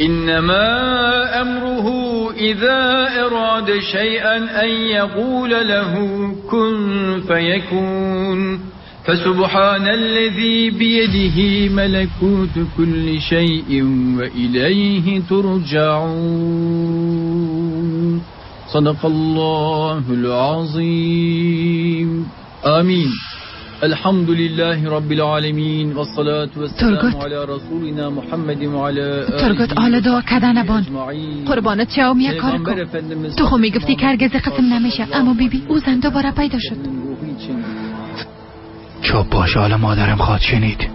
إنما أمره إذا أراد شيئا أن يقول له كن فيكون. فسبحان الذي بيده ملكوت كل شيء وإليه ترجعون. صدق الله العظيم. آمين. الحمد لله رب العالمين والصلاة والسلام على رسولنا محمد وعلى آله. ترگوت حالا دعا کردن بان قربانت شوم یک کار کن. تو خو میگفتی که هرگز قسم نمیشه، اما بیبی او زن دوباره پیدا شد. چوب باشه، حالا مادرم خواد شنید.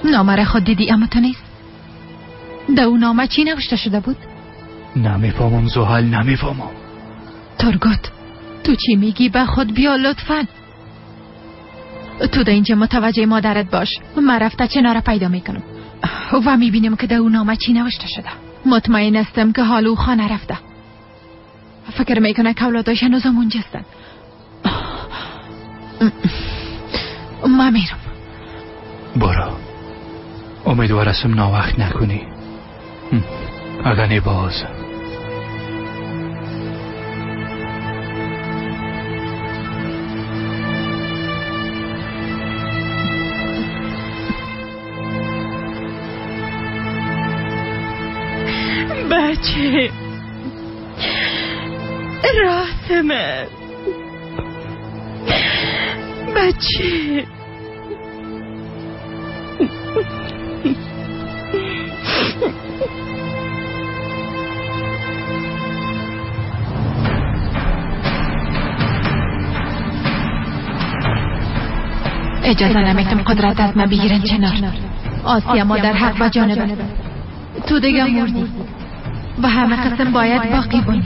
نامه را خود دیدی اما تو نیست. در او نامه چی نوشته شده بود؟ نمیفهمم زحل، نمیفهمم. ترگوت تو چی میگی؟ به خود بیا لطفا. تو در اینجا متوجه مادرت باش. من رفته چناره پیدا میکنم و میبینم که در او نامه چی نوشته شده. مطمئن هستم که حال او خانه رفته. فکر میکنه که اولاداش هنوزم اونجا هستن. من میرم. برو. امیدوار هستم ناوقت نکنی. اگر نه باز. بچه راست من، بچه اجازه نمیتم قدرت از من بگیرن چنار. آسیا مادر حق و جانب است. تو دیگه مردی و همه قسم باید باقی بود.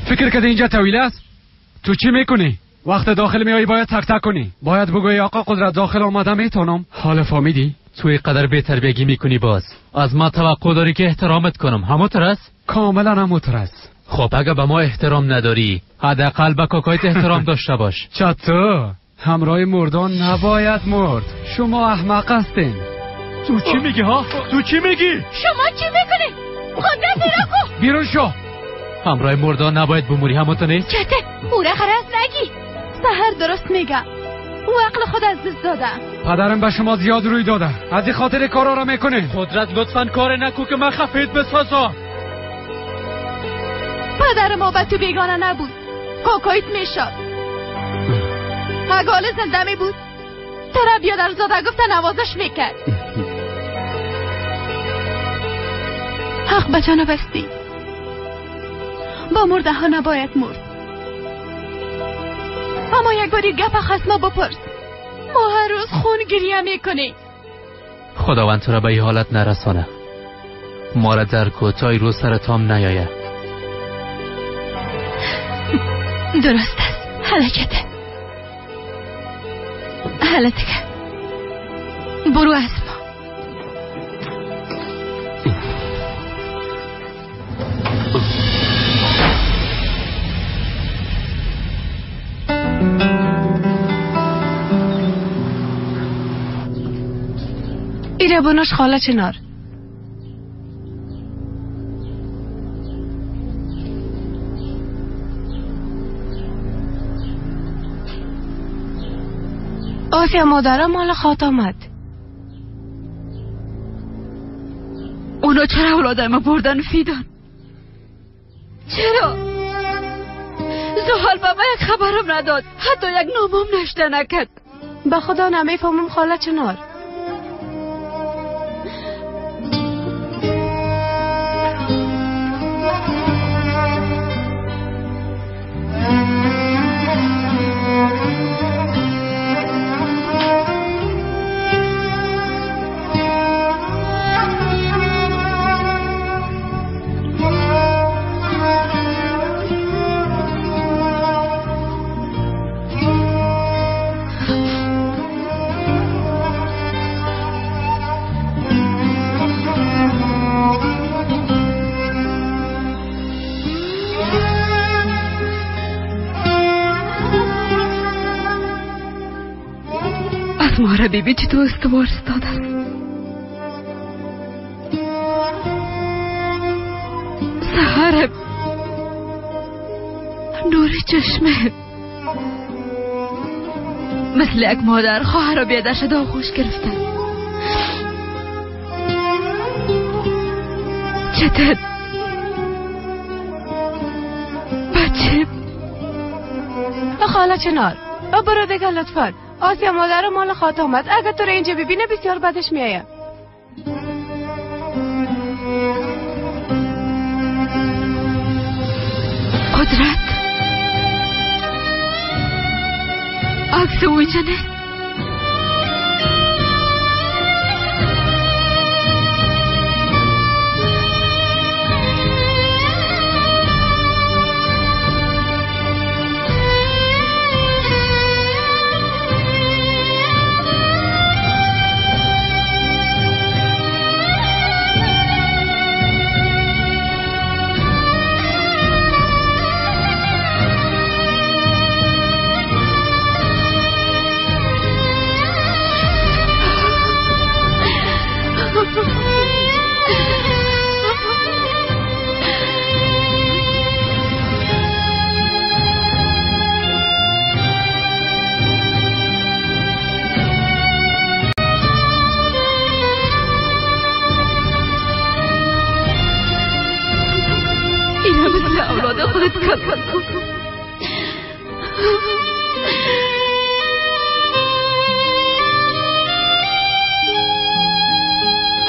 فکر کردی اینجا طویل است؟ تو چی میکنی؟ وقت داخل میایی باید تک تک کنی. باید بگویی آقا قدرت داخل آمده میتونم. حالا فهمیدی؟ تو اینقدر بی‌تربیگی میکنی باز. از ما توقع داری که احترامت کنم. همونطور است؟ کاملا همونطور است. خب اگه به ما احترام نداری، حداقل به کاکایت احترام داشته باش. چطور؟ همراه مردان نباید مرد. شما احمق هستین. تو چی میگی ها؟ تو چی میگی؟ شما چی میکنی؟ قدرت نکن. بیرون شو. همراه مردان نباید بموری، همونطور نیست؟ چته موره خرس نگی. سحر درست میگه. او عقل خود از دست داده. پدرم به شما زیاد روی داده، از این خاطر کارا را میکنه. قدرت لطفا کار نکو که من خفیت بسازم. پدر ما به تو بیگانه نبود، کاکایت میشد. اگه زنده می بود ترا بیادر زاده گفته نوازش میکرد. حق به جانب هستی، با مرده ها نباید مرد. اما یک باری گپ خصما بپرس. ما هر روز خون گریه میکنیم. خداوند تو را به این حالت نرسانه. ما را در کوتای رو سر تام نیاید. درست است. حلکته حلتکه برو از ما. ایره بناش خاله چنار. آسیا مادرم مال خات آمد. اونا چرا اولادم بردن فیدان؟ چرا؟ زحل به من یک خبرم نداد، حتی یک نامم نشته نکرد. به خدا نمیفهمم خاله چنار. مارا بیبی چطور استوار استاد است. سحر نور چشمه مثل یک مادر خواهر را بیادر شده آغوش گرفته. چطور بچه خاله چنار برو دیگه لطفا. آسیا مادر مال خاطر آمد. اگر تو رو اینجا ببینه بسیار بدش میآید. قدرت عکس او اینجا نه؟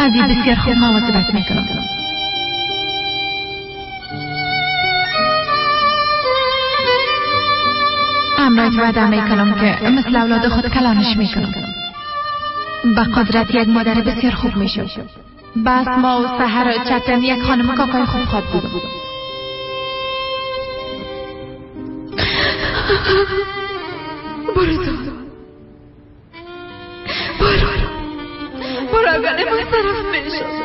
از این بسیار خوب مواظبت میکنم. امرایت وعده میکنم که مثل اولاد خود کلانش میکنم. به قدرت یک مادر بسیار خوب میشم. بس ما و سحر چتن یک خانم کاکای خوب خواد بودم. برو تو برو برو اگر مصرف میشم.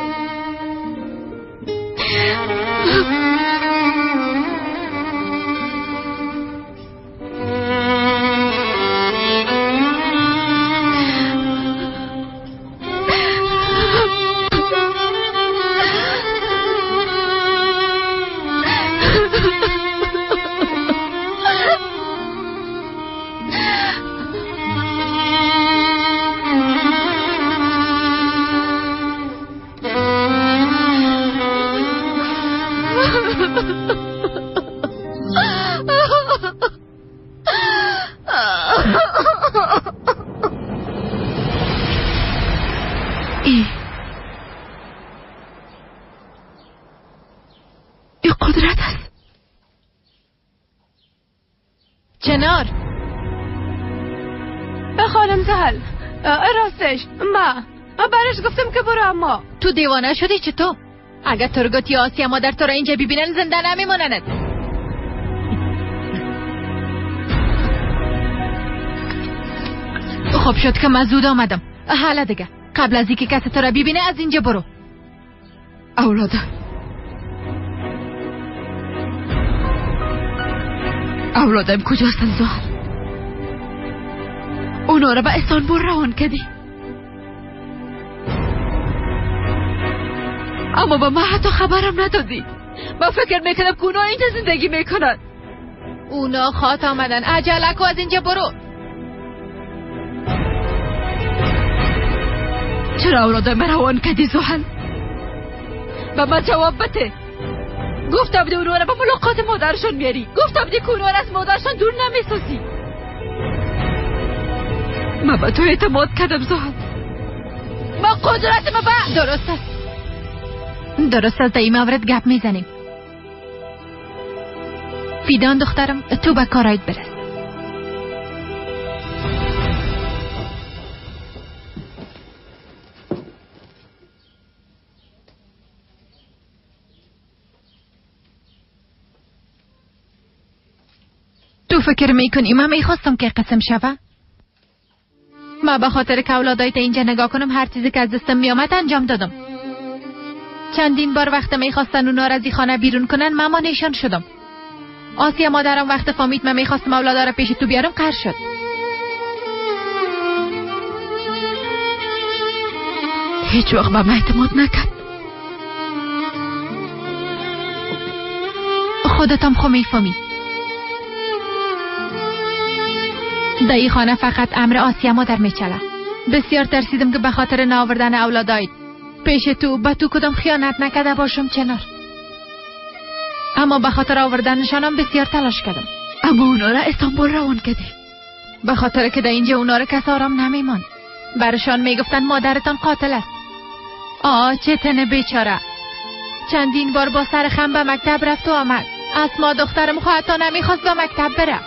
ای قدرت است. چنار به خانم زهل راستش ما برش گفتم که برو، اما تو دیوانه شدی چطور؟ اگر ترگوت یا آسیا مادر تو را اینجا ببینن زنده نمیمانند. خوب شد که من زود آمدم. حالا دیگه قبل از اینکه کسی تو را ببینه از اینجا برو. اولادم کجاستن زهر؟ اونا را به استانبول روان کردی، اما به من حتی خبرم ندادی. من فکر میکنم که اونا اینجا زندگی میکنن. اونا خوات آمدن. عجله کو از اینجا برو. چرا اولادم روان کردی زحل؟ به من جواب بده. گفته بودی اونها را به ملاقات مادرشان میاری. گفته بودی که اونها را از مادرشان دور نمیسازی. من به تو اعتماد کردم زحل. ما قدرت ما به درست است. درست است، در این مورد گپ میزنیم. فیدان دخترم، تو به کارایت برس. تو فکر میکنی من میخواستم که قسم شوه؟ ما به خاطر که اولادایت اینجا نگاه کنم هر چیزی که از دستم میامد انجام دادم. چندین بار وقت میخواستن اونا را از این خانه بیرون کنن من مانعشان شدم. آسیا مادرم وقت فهمید من میخواستم اولادا را پیش تو بیارم قهر شد. هیچ وقت به من اعتماد نکرد. خودتم خو میفهمی. در این خانه فقط امر آسیا مادر میچله. بسیار ترسیدم که به خاطر نآوردن اولادایت پیش تو به تو کدام خیانت نکرده باشم چنار. اما به خاطر آوردنشانم بسیار تلاش کردم. اما اونا را استانبول روان کردی. به خاطر که در اینجا اونا را کس آرام نمیماند. برشان میگفتن مادرتان قاتل است. آه چه تن بیچاره. چندین بار با سر خم به مکتب رفت و آمد. اسما دخترم حتی نمیخواست به مکتب بره.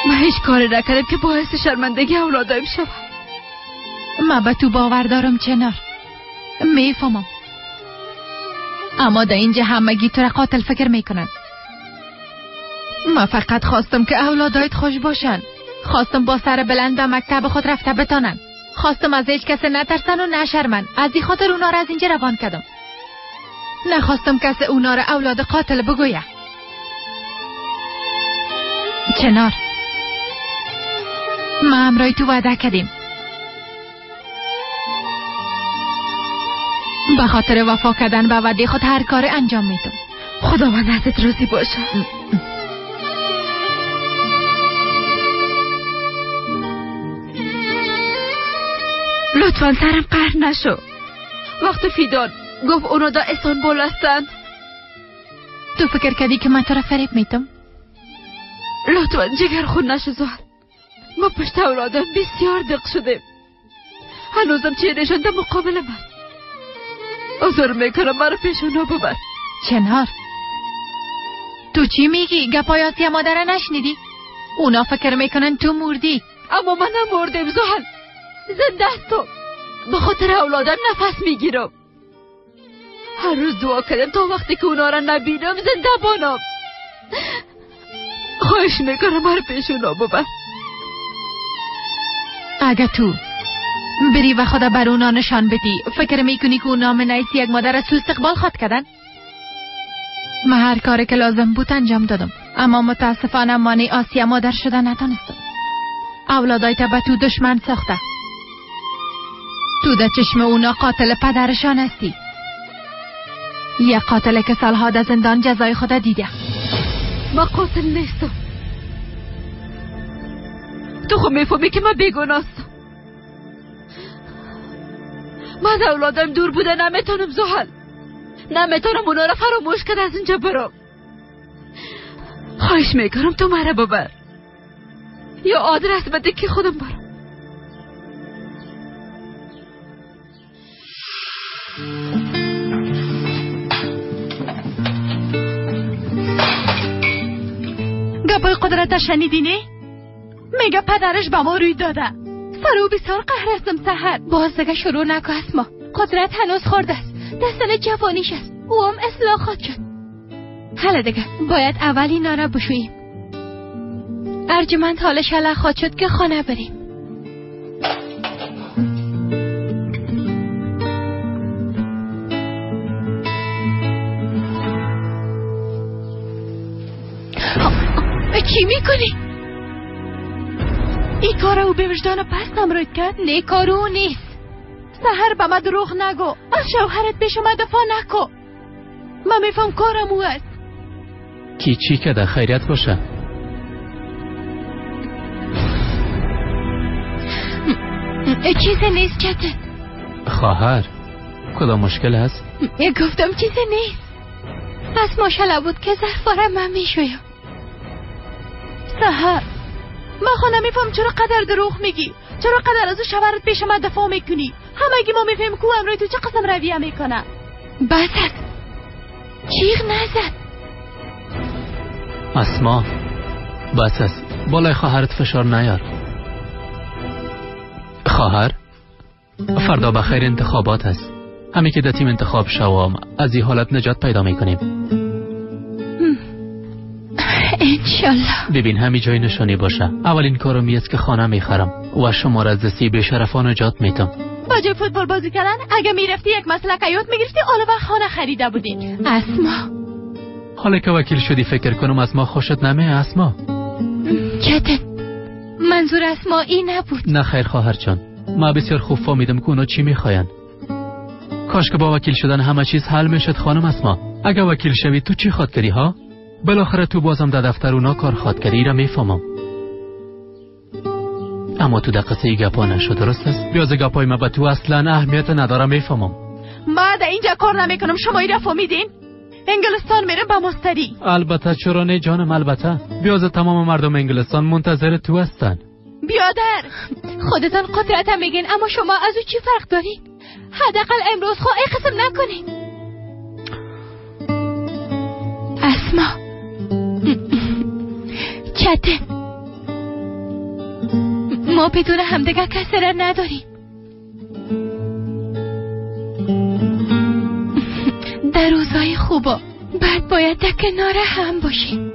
من هیچ کاری نکردم که باعث شرمندگی اولادایم شود. من به تو باور دارم چنار، میفهمم. اما در اینجا همگی تو را قاتل فکر میکنن. من فقط خواستم که اولادایت خوش باشن. خواستم با سر بلند به مکتب خود رفته بتانن. خواستم از هیچ کس نترسن و نشرمن. از این خاطر اونا را از اینجا روان کردم. نخواستم کس اونا را اولاد قاتل بگویه. چنار، ما همراه تو وعده کردیم. به خاطر وفا کردن به وعده خود هر کار انجام میدم. خداوند ازت راضی باشه. لطفا سرم قهر نشو. وقت فیدان گفت اونا در استانبول هستند. تو فکر کردی که من تو را فریب میدم؟ لطفا جگر خون نشو زحل. ما پشت اولادم بسیار دق شدیم. هنوزم چهرهشان در مقابل من. عذر میکنم، مرا پیش اونا ببر. چنار، تو چی میگی؟ گپای آسیا مادر نشنیدی؟ اونا فکر میکنن تو مردی. اما من نمردم زحل، زنده هستم. به خاطر اولادم نفس میگیرم. هر روز دعا کردم تا وقتی که اونا را نبینم زنده بانم. خواهش میکنم مرا پیش اونا ببر. اگه تو بری و خدا بر اونا نشان بدی، فکر میکنی که اونا من حیث یک مادر از تو استقبال خواد کردن؟ من هر کاری که لازم بود انجام دادم، اما متاسفانه مانع آسیا مادر شده نتانستم. اولادایت به تو دشمن ساخته. تو در چشم اونا قاتل پدرشان هستی. یک قاتل که سالها در زندان جزای خود دیده. من قاتل نیستم. تو خب میفهمی که من بیگناهستم. من از اولادم دور بوده نمیتونم زحل. نمیتونم اونا را فراموش کرد از اینجا برم. خواهش میکنم تو مرا ببر یا آدرس بده که خودم برم. گپای قدرت شنیدی نه؟ میگه پدرش به ما روی داده. سر او بسیار قهر هستم سحر. باز دیگه شروع نکن اسما. قدرت هنوز خورده است، دستن جوانیش است. او هم اصلاح خواهد شد. حالا دیگه باید اول اینا را بشوییم. ارجمند حالش حالا خواهد شد که خانه بریم. چی میکنی؟ ای کار او به وجدان پس نمرد کرد؟ نه کارو نیست. سحر به من دروغ نگو. از شوهرت پیش من دفاع نکو. من میفهم کارم او است. کی چی که در خیریت باشه؟ چیزی نیست چتن. خواهر کدام مشکل هست؟ گفتم چیزی نیست. اسما شله بود که ظرفا را من میشویم. سحر، من خو نمیفهم چرا قدر دروغ میگی؟ چرا قدر از شوهرت پیش من دفاع میکنی؟ همگی ما میفهمیم که امروز تو چه قسم رویه میکنه. بس است، جیغ نزن. اسما بس است، بالای خواهرت فشار نیار. خواهر، فردا بخیر انتخابات است. همین که در تیم انتخاب شوم از این حالت نجات پیدا میکنیم. انشالله. ببین همین جای نشانی باشه. اولین کارم است که خانه میخرم و شما را از دستی بی‌شرفان نجات میتم. با جای فوتبال بازی کردن اگه میرفتی یک مسلک یاد میگرفتی حالا وقت خانه خریده بودین. اسما حالا که وکیل شدی فکر کنم از ما خوشت نمیه. اسما چته؟ منظور اسما این نبود. نه خیر خواهر جان، ما بسیار خوب فهمیدم که اونا چی میخواین. کاش که با وکیل شدن همه چیز حل میشد خانم اسما. اگه وکیل شوی تو چی خواد کردی ها؟ بالاخره تو بازم در دفتر اونا کار خواد کردی، ایرا میفهمم. اما تو در قصه گپا نشو، درست است؟ بیاز گپای ما به تو اصلا اهمیت نداره، میفهمم. ما در اینجا کار نمیکنم، شما ایرا فهمیدین؟ انگلستان میرم با مستری. البته چرا نه جانم، البته. بیاز تمام مردم انگلستان منتظر تو هستن. بیادر خودتان قدرت هم میگین، اما شما از او چی فرق دارین؟ حداقل امروز خو ای قسم نکنین. اسما چته، ما بدون همدیگه کسی را نداریم. در روزای خوبا بعد باید در کنار هم باشیم.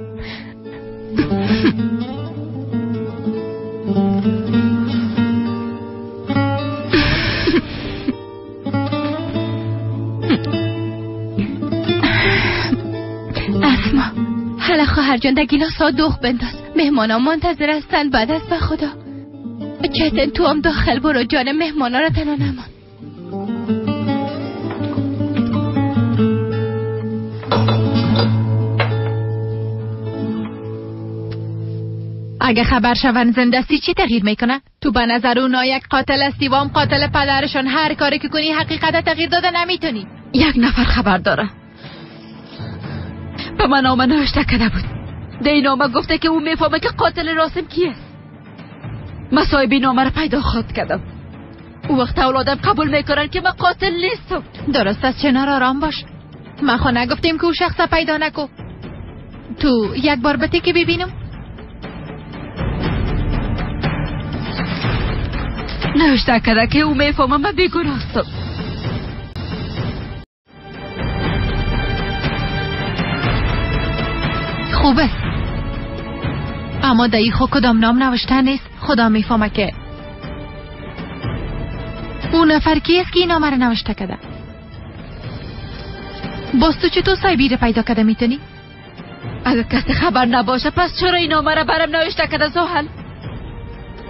اسما حالا خواهر جان در گیلاس ها دوغ بنداز، مهمانا منتظر هستن. بعد از به خدا چتن تو هم داخل برو جان، مهمانا را تنها نمان. اگه خبر شون زندستی چی تغییر میکنه؟ تو به نظر اونا یک قاتل هستی و هم قاتل پدرشان. هر کاری که کنی حقیقت تغییر داده نمیتونی. یک نفر خبر داره، به من نامه نوشته کرده بود. در این نامه گفته که او میفهمه که قاتل راسم کیه. من صاحب این نامه را پیدا خواد کردم. او وقت اولادم قبول میکنن که من قاتل نیستم. درست است چنار، آرام باش. من خو نگفتیم که او شخص پیدا نکو. تو یک بار بته که ببینم. نوشته کرده که او میفهمه من بیگناه هستم. خوب است، اما دایی خو کدام نام نوشته نیست. خدا میفهمه که اون نفر کی است که این نامه را نوشته کرده. باز تو چطور صاحبی را پیدا کرده میتونی؟ اگر کسی خبر نباشه پس چرا این نامه را برم نوشته کرده زحل؟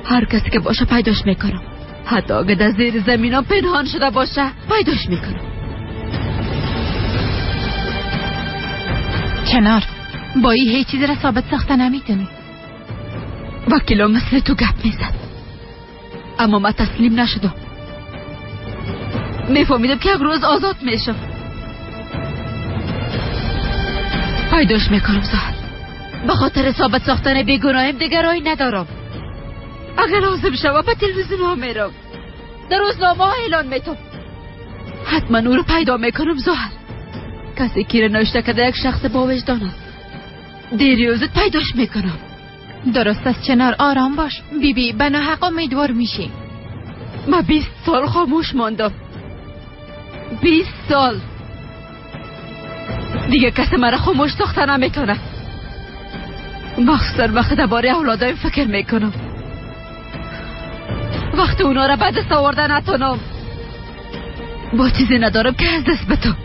هر کسی که باشه پیداش میکنم، حتی اگه در زیر زمینم پنهان شده باشه پیداش میکنم. چنار با این هیچ چیز را ثابت ساخته نمیتونی. وکیلا مثل تو گپ میزد، اما من تسلیم نشدم. میفهمیدم که یک روز آزاد میشم. پیداش میکنم زحل. به خاطر ثابت ساختن بیگناهیم دیگر راهی ندارم. اگر لازم شوه به تلویزیون ها میرم، در روزنامه ها اعلان میتم. حتما او رو پیدا میکنم زحل. کسی که را نوشته کرده یک شخص با وجدان است. دیریوزت پیداش میکنم. درست است چنار، آرام باش. بی بی به ناحق امیدوار میشی. من 20 سال خاموش ماندم. 20 سال دیگه کسی مرا خاموش ساخته نمیتونه. مخصوصا وقتی درباره اولادایم فکر میکنم. وقتی اونا را به دست آورده نتونم، با چیزی ندارم که از دست بتم.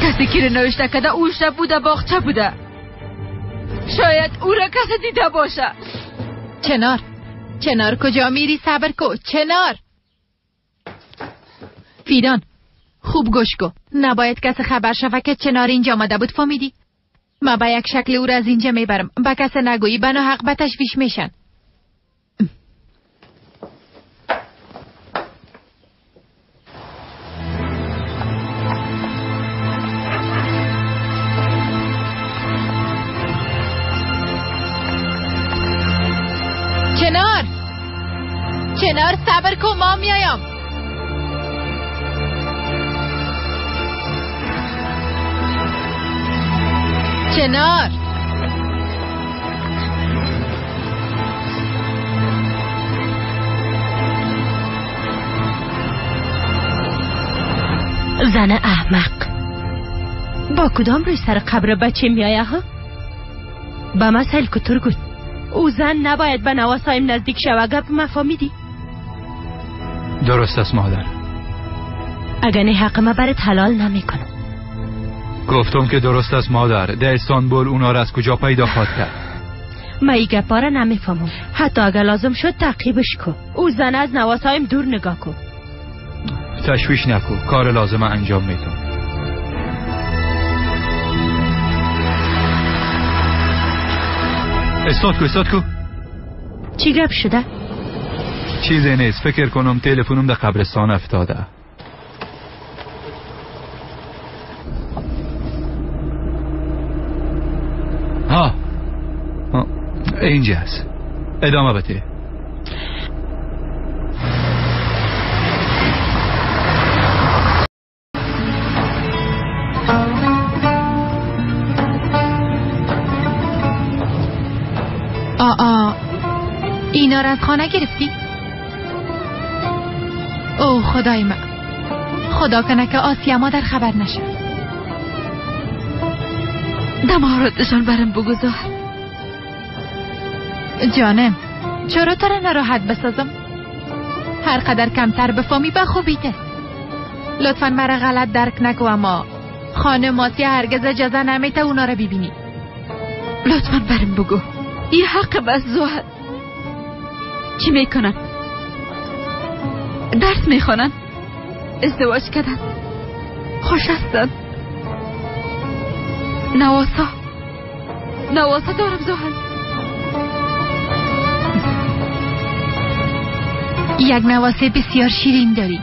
کسی که نوشته کرده او شب بوده باغچه بوده، شاید او را کسی دیده باشه. چنار، چنار کجا میری؟ صبر کو چنار. فیدان خوب گوش کو، نباید کسی خبر شوه که چنار اینجا آمده بود، فهمیدی؟ ما به یک شکل او را از اینجا میبرم. به کسی نگویی، به ناحق به تشویش میشن. صبر کن ما میایم. چنار زن احمق با کدام روی سر قبر بچه میایه ها؟ با ما سیل که ترگوت او زن نباید به نواسایم نزدیک شوه. گپ ما فهمیدی؟ درست است مادر. اگه نه حق ما برات حلال نمیکنم. گفتم که درست است مادر. در استانبول اونا را از کجا پیدا خواهد کرد؟ ما ای گپا را نمیفهمم. حتی اگه لازم شد تعقیبش کن. او زن از نواسایم دور نگاه کن. تشویش نکن، کار لازم انجام میدم. استاد کو، استاد کو. چی گپ شده؟ چیزی نیست، فکر کنم تلفنم در قبرستان افتاده. ها اینجاست. ادامه بده. آ اینا را از خانه گرفتی؟ او خدای من، خدا کنه که آسیا مادر خبر نشه. دماراتشان برم بگذار. جانم چرا تو را ناراحت بسازم؟ هر قدر کمتر بفهمی به خوبیته. لطفا مرا غلط درک نکو، اما خانم آسیا هرگز اجازه نمیده اونا را ببینی. لطفا برم بگو یه حق بس زوحل. چی میکنن؟ درس میخوانن؟ ازدواج کردن؟ خوش هستن؟ نواسا نواسا دارم زوحل. یک نواسه بسیار شیرین داری.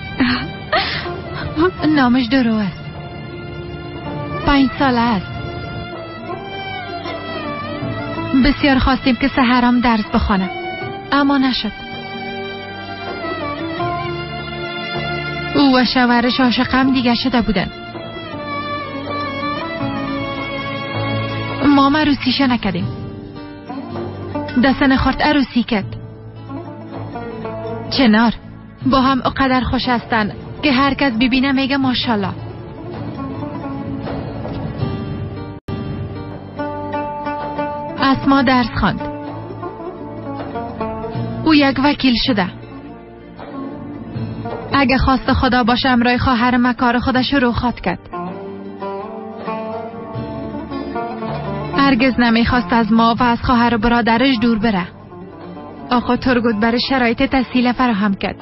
نامش درو است. 5 ساله است. بسیار خواستیم که سحرام درس بخوانم اما نشد. او و شوهرش عاشق هم دیگه شده بودن. ما عروسیشو نکردیم. دستن خورد عروسی کرد. چنار با هم اقدر خوش هستن که هر کس ببینه میگه ماشاءالله. اسما درس خواند. او یک وکیل شده. اگه خواست خدا باشه امرای خواهر مکار خودش رو خواد کرد. هرگز نمیخواست از ما و از خواهر و برادرش دور بره. آقا ترگوت برای شرایط تسهیل فراهم کرد.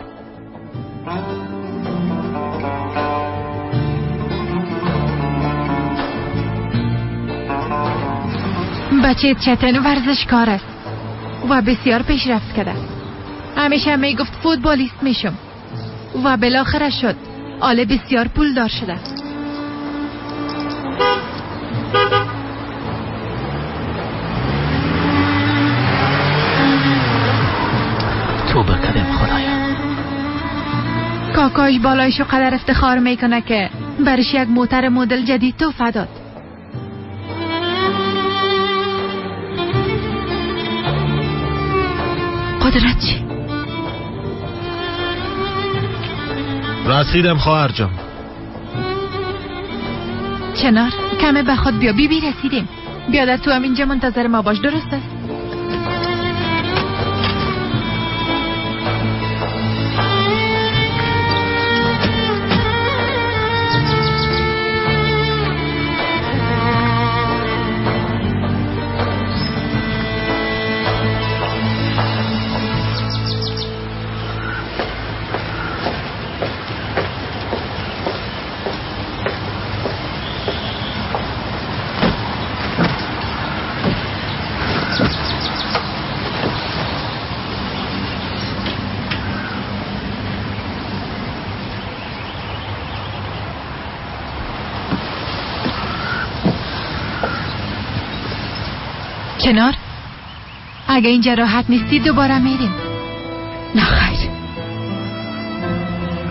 بچه چتن ورزشکار است و بسیار پیشرفت کرده. همیشه میگفت فوتبالیست میشم و بالاخره شد. آله بسیار پولدار شده. توبه کردم خدایا. کاکایش بالایش قدر افتخار میکنه که برش یک موتر مدل جدید تحفه داد. قدرت چی؟ رسیدم خواهر جان. چنار کمه به خود بیا. بی رسیدیم. بیادر تو هم اینجا منتظر ما باش، درست است؟ چنار اگه اینجا راحت نیستی دوباره میریم. نه خیر،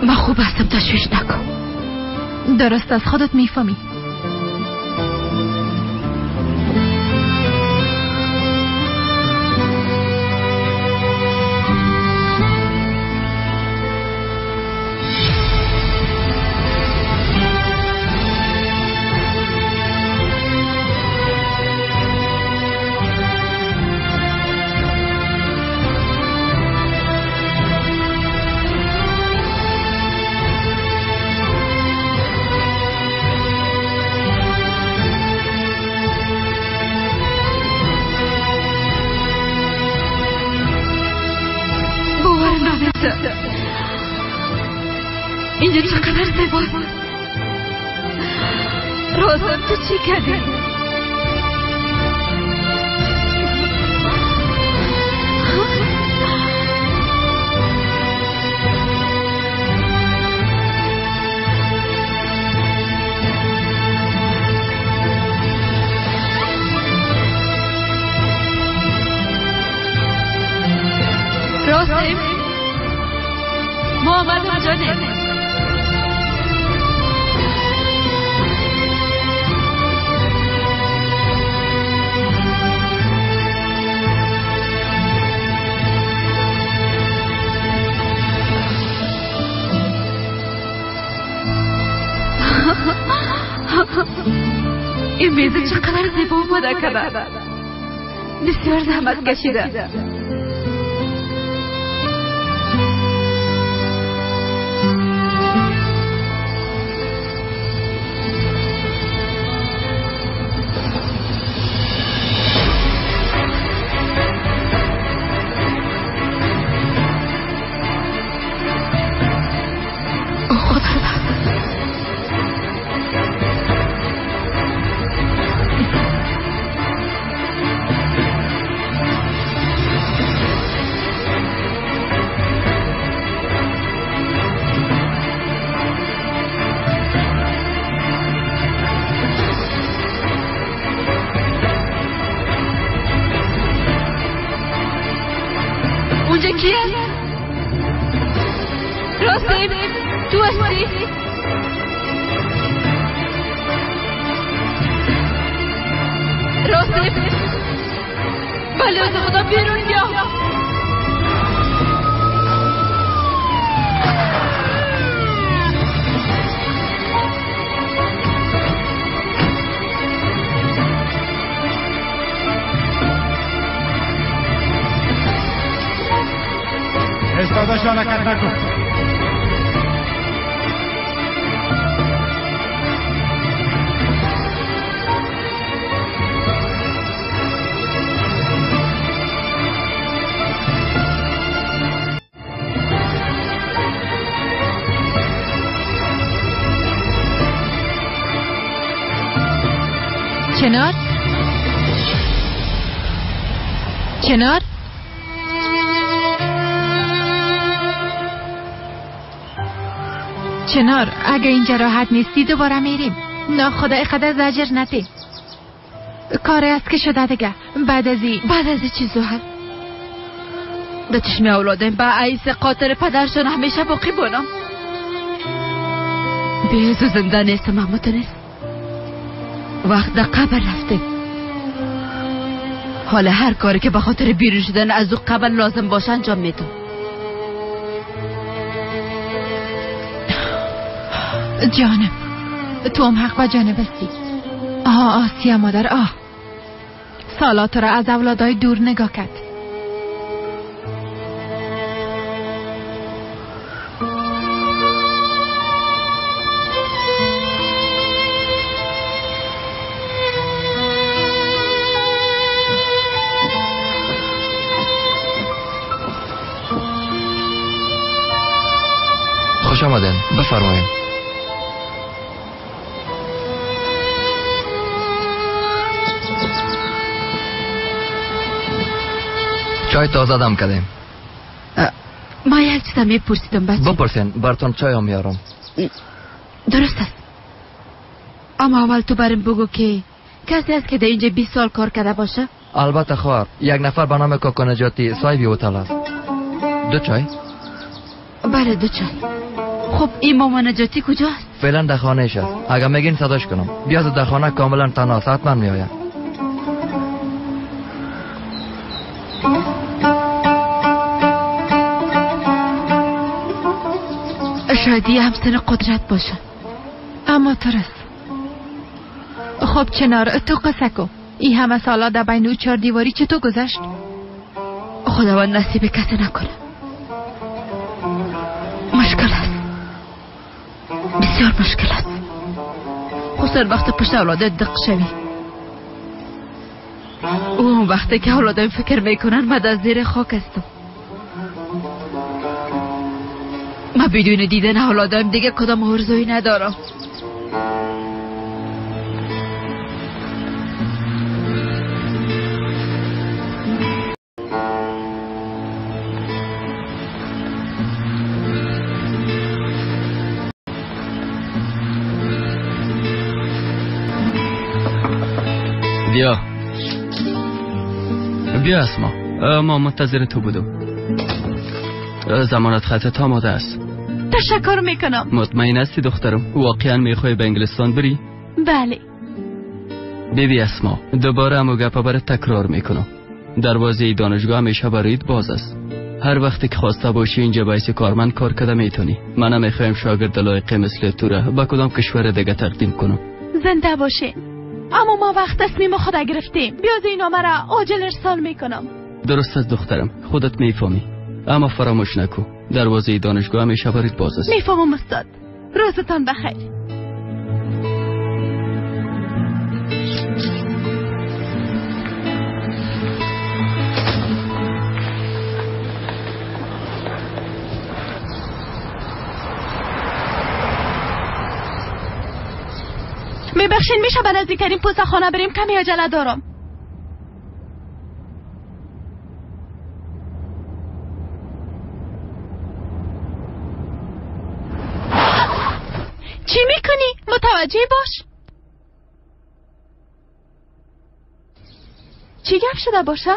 من خوب هستم، تشویش نکن. درست از خودت میفهمی. اینجا چقدر زیباست. رازم تو چی کردی؟ رازم ما آمدم جانم. این میز چقدر زیبا آماده کرده. بسیار زحمت کشیده. اونجا کی هست؟ راستیم تو هستی؟ راستیم بله از خدا بیرون بیا. استادش حرکت نکن. چنار، چنار، چنار، اگه اینجا راحت نیستی دوباره میریم. نه خدا اینقدر زجر نده. کاری است که شده دیگه. بعد از این چی زحل؟ در چشم اولادم به عیس قاتل پدرشان همیشه باقی بانم. بیزو زنده نیستم اما تو نیست. وقت در قبر رفته. حالا هر کاری که به خاطر بیرون شدن از او قبر لازم باشه انجام میدم. جانم تو هم حق و جانب هستی. آه آسیا مادر، آه سالا تو را از اولادای دور نگاه کرد. خوش آمدن، بفرمایید. چای تازه دم کردیم. ما یک چیز میپرسیدم بچه. بپرسین، براتون چای هم میارم. درست است. اما اول تو برم بگو که کسی است که در اینجا 20 سال کار کرده باشه؟ البته خواهر، یک نفر به نام کاکا نجاتی صاحب هتل است. دو چای؟ بله دو چای. خب این مامان نجاتی کجاست؟ فعلا در خانهش است. اگر میگین صداش کنم. بیاز در خانه کاملا تنها، حتما میآید. شادی همسن قدرت باشه. اما ترس. خب چنار تو قصه کو. این همه سالا در بین او چهار دیواری چطور گذشت؟ خداوند نصیب کسی نکنه. مشکل است، بسیار مشکل است. خصوصا وقت پشت اولادت دق شوی. اون وقتی که اولادم فکر میکنن من در زیر خاک هستم. من بدون دیدن اولادم دیگه کدام ارزویی ندارم. بیا بیا اسما، ما منتظر تو بودم. ضمانت خطت آماده است. تشکر میکنم. مطمئن هستی دخترم؟ واقعا میخوای به انگلستان بری؟ بله. بیبی اسما، دوباره همو گپا برات تکرار میکنم. دروازه دانشگاه همیشه برایت باز است. هر وقتی که خواسته باشی اینجا باعث کارمند کار کده میتونی. من نمیخوایم شاگرد لایق مثل تو را به کدام کشور دیگه تقدیم کنم. زنده باشه. اما ما وقت تصمیم خود گرفتیم. بیاز این نامه را عاجل ارسال میکنم. درست است دخترم، خودت میفهمی. اما فراموش نکن دروازه دانشگاه همیشه برات باز است. میفهمم استاد. روزتان بخیر. میبخشین میشه به نزدیکترین پست خانه بریم؟ کمی عجله دارم. چی میکنی؟ متوجه باش. چی گپ شده باشه؟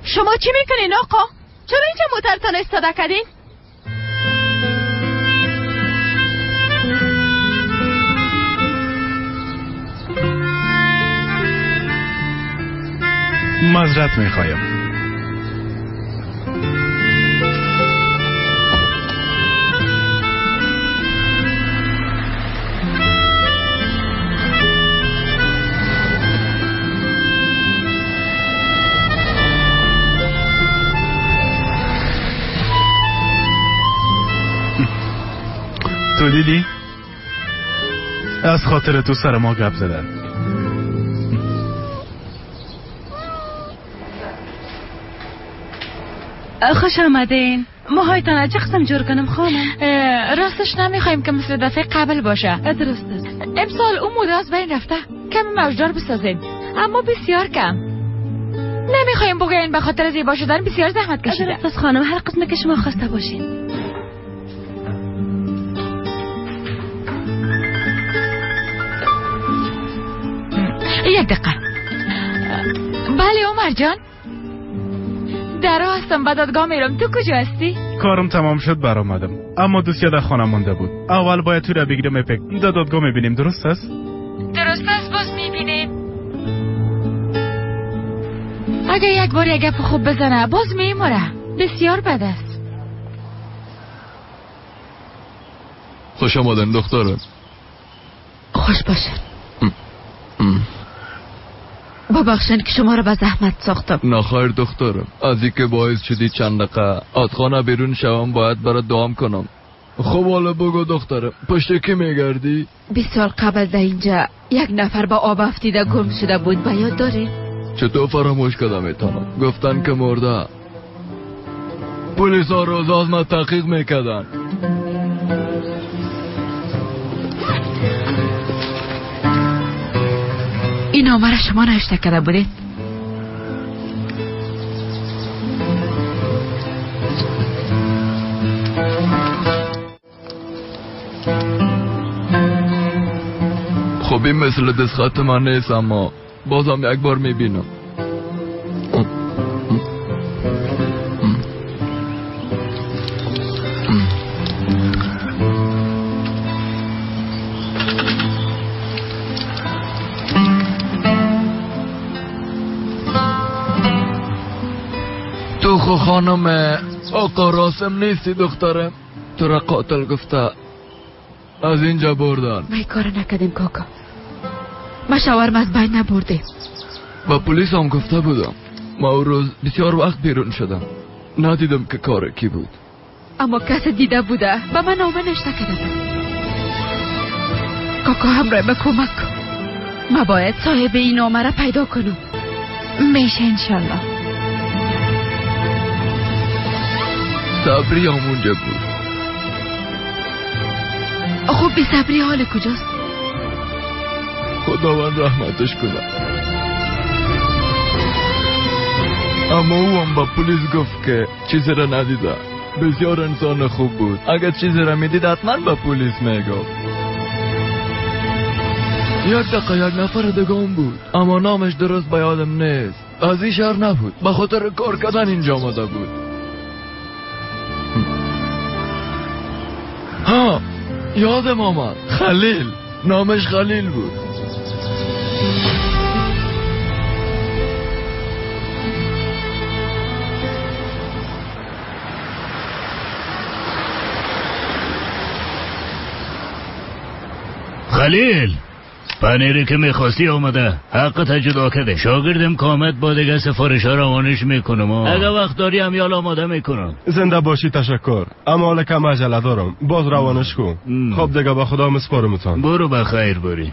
شما چی میکنین آقا؟ چرا اینجا موترتان استاده کردین؟ معذرت میخوایم. تو دیدی؟ از خاطر تو سر ما گپ زدن. خوش آمدین. موهایتان از چه قسم جور کنم خانم؟ راستش نمیخوایم که مثل دفعه قبل باشه. درست است. امسال اون موده از بین رفته. کم موجدار بسازین، اما بسیار کم. نمیخوایم بگوین به خاطر زیبا شدن بسیار زحمت کشیده. درست است خانم، هر قسم که شما خواسته باشین. یک دقیقه. بله عمر جان، در هستم، به دادگاه میرم. تو کجا هستی؟ کارم تمام شد برآمدم، اما دوسیه در خانه مانده بود. اول باید تو را بگیرم اپک، در دادگاه میبینیم. درست است؟ درست است، باز میبینیم. اگه یک بار یک گپ خوب بزنه باز میموره. بسیار بد است. خوش آمدن دخترم. خوش باشن. ببخشین که شما رو به زحمت ساختم. نخیر دخترم، از اینکه باعث شدی چند دقیقه از خانه بیرون شوم باید برات دعام کنم. خب حالا بگو دخترم، پشت کی میگردی؟ 20 سال قبل در اینجا یک نفر با آب افتیده گم شده بود، به یاد داری؟ چطور فراموش کردم میتونم؟ گفتن که مرده. پلیس ها روز از من تحقیق میکردن. این نامه را شما نوشته کرده بودید؟ طبی مثل دستخط من نیست، اما بازم یک بار میبینم. تو خو خانم آقا راسم نیستی دخترم. تو را قاتل گفته از اینجا بردن. ما این کار نکردیم کاکا. ما شوهرم از بین نبردیم. با پلیس هم گفته بودم. ما اون روز بسیار وقت بیرون شدم، ندیدم که کار کی بود. اما کسی دیده بوده به من نامه نوشته کرده بود. کاکا همراه به کمک کن. ما باید صاحب این نامه را پیدا کنم. میشه انشالله. صبری هم اونجا بود. خب بی صبری حال کجاست؟ خداوند رحمتش کنه. اما او هم با پلیس گفت که چیزی را ندیده. بسیار انسان خوب بود. اگر چیزی را میدید حتما به پلیس میگفت. یک دقیقه یک نفر دیگه هم بود، اما نامش درست به یادم نیست. از این شهر نبود، به خاطر کار کردن اینجا آمده بود. ها یادم آمد، خلیل. نامش خلیل بود. خلیل، پنیری که میخواستی آمده. حقت جدا کرده. شاگردم که آمد با دیگه سفارش ها روانش میکنم. اگه وقت داری هم یال آماده میکنم. زنده باشی، تشکر. اما حالا کم عجله دارم، باز روانش کن. خب دیگه به خدا مسپارمتان. برو بخیر بری.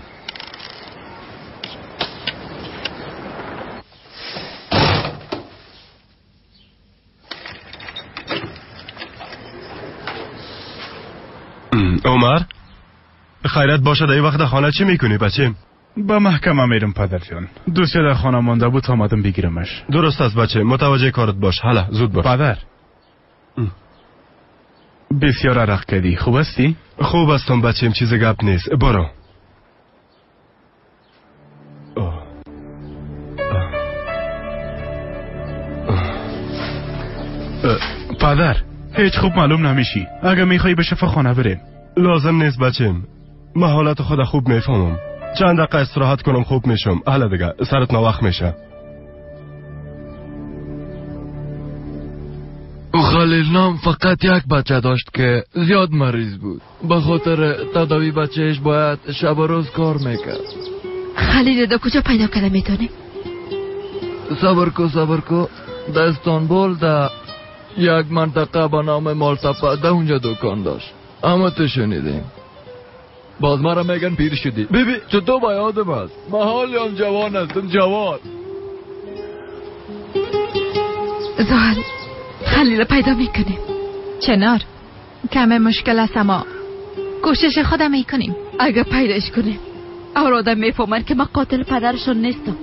عمر خیرت باشه، در این وقت خانه چی میکنی بچه؟ به محکمه میرم پدر جان. دوستی در خانه مانده بود تا آمدم بگیرمش. درست است بچه، متوجه کارت باش. حالا زود باش. پدر بسیار عرق کردی، خوب هستی؟ خوب هستم بچیم، چیز گپ نیست. برو. پدر هیچ خوب معلوم نمیشی. اگه میخوای به شفاخانه بریم. لازم نیست بچیم، من حالت خود خوب میفهمم. چند دقیقه استراحت کنم خوب میشم. حالا دیگه سرت ناوخت میشه. او خلیل نام فقط یک بچه داشت که زیاد مریض بود. به خاطر تداوی بچهش باید شب و روز کار میکرد. خلیل دا کجا پیدا کرده میتونیم؟ صبر کو صبر کو. در استانبول در یک منطقه به نام مالتپه در اونجا دکان داشت. اما تو شنیدیم باز مرا میگن پیر شدی. بیبی چطور با یادم است، من حالی هم جوان هستم. جوان. زال خلیل پیدا میکنیم. چنار کم مشکل است اما کوشش خودم میکنیم. اگه پیداش کنیم اولادم میفهمن که من قاتل پدرشون نیستم.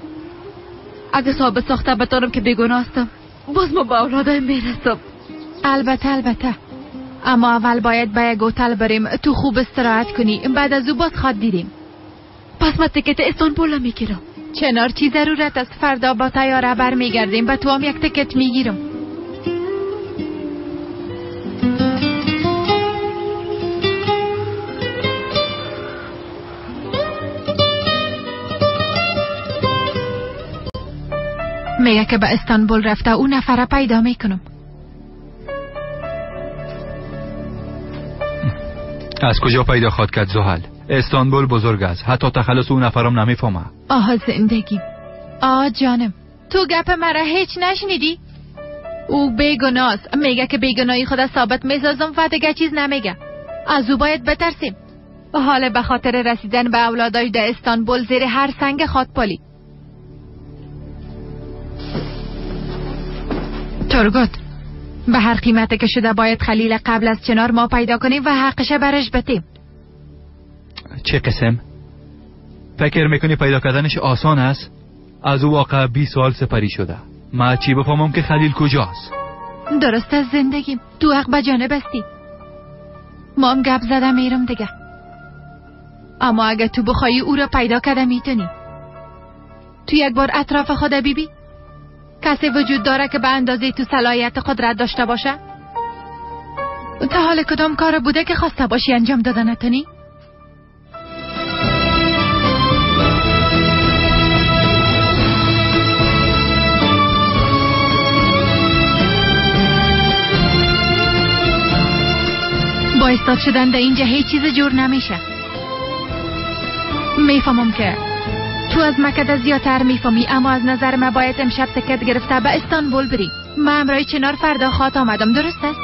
اگه ثابت ساخته بتانم که بیگناه هستم باز ما به اولادم میرسم. البته البته، اما اول باید به یک هتل بریم تو خوب استراحت کنی، بعد از او باز خواد دیدیم. پس من تکت استانبول میگیرم. چنار چی ضرورت است؟ فردا با طیاره برمیگردیم، به تو هم یک تکت میگیرم. میگه که به استانبول رفته، او نفره پیدا میکنم. از کجا پیدا خواد کرد زحل؟ استانبول بزرگ است، حتی تخلص اون نفرم نمیفهمه. آها زندگی، آه جانم، تو گپ مرا هیچ نشنیدی؟ او بیگناست، میگه که بیگناهی خود ثابت میسازم و دیگه چیز نمیگه. از او باید بترسیم. حال به خاطر رسیدن به اولادای در استانبول زیر هر سنگ خاک پالی. ترگوت، به هر قیمت که شده باید خلیل قبل از چنار ما پیدا کنیم و حقش برش بتیم. چه قسم؟ فکر میکنی پیدا کردنش آسان است؟ از او واقع 20 سال سپری شده. ما چی بفهمم که خلیل کجاست؟ درست از زندگیم تو حق به جانب هستی. ما هم گپ زدم میرم دیگه. اما اگه تو بخوایی او را پیدا کرده میتونی. تو یک بار اطراف خود بیبی. کسی وجود داره که به اندازه تو صلاحیت قدرت داشته باشه؟ تا حال کدام کار بوده که خواسته باشی انجام داده نتونی؟ با استاد شدن در اینجا هیچ چیز جور نمیشه. میفهمم که تو از مکه زیادتر میفهمی، اما از نظر من باید امشب تکت گرفته به استانبول بری. من امرای چنار فردا خوات آمدم، درست است؟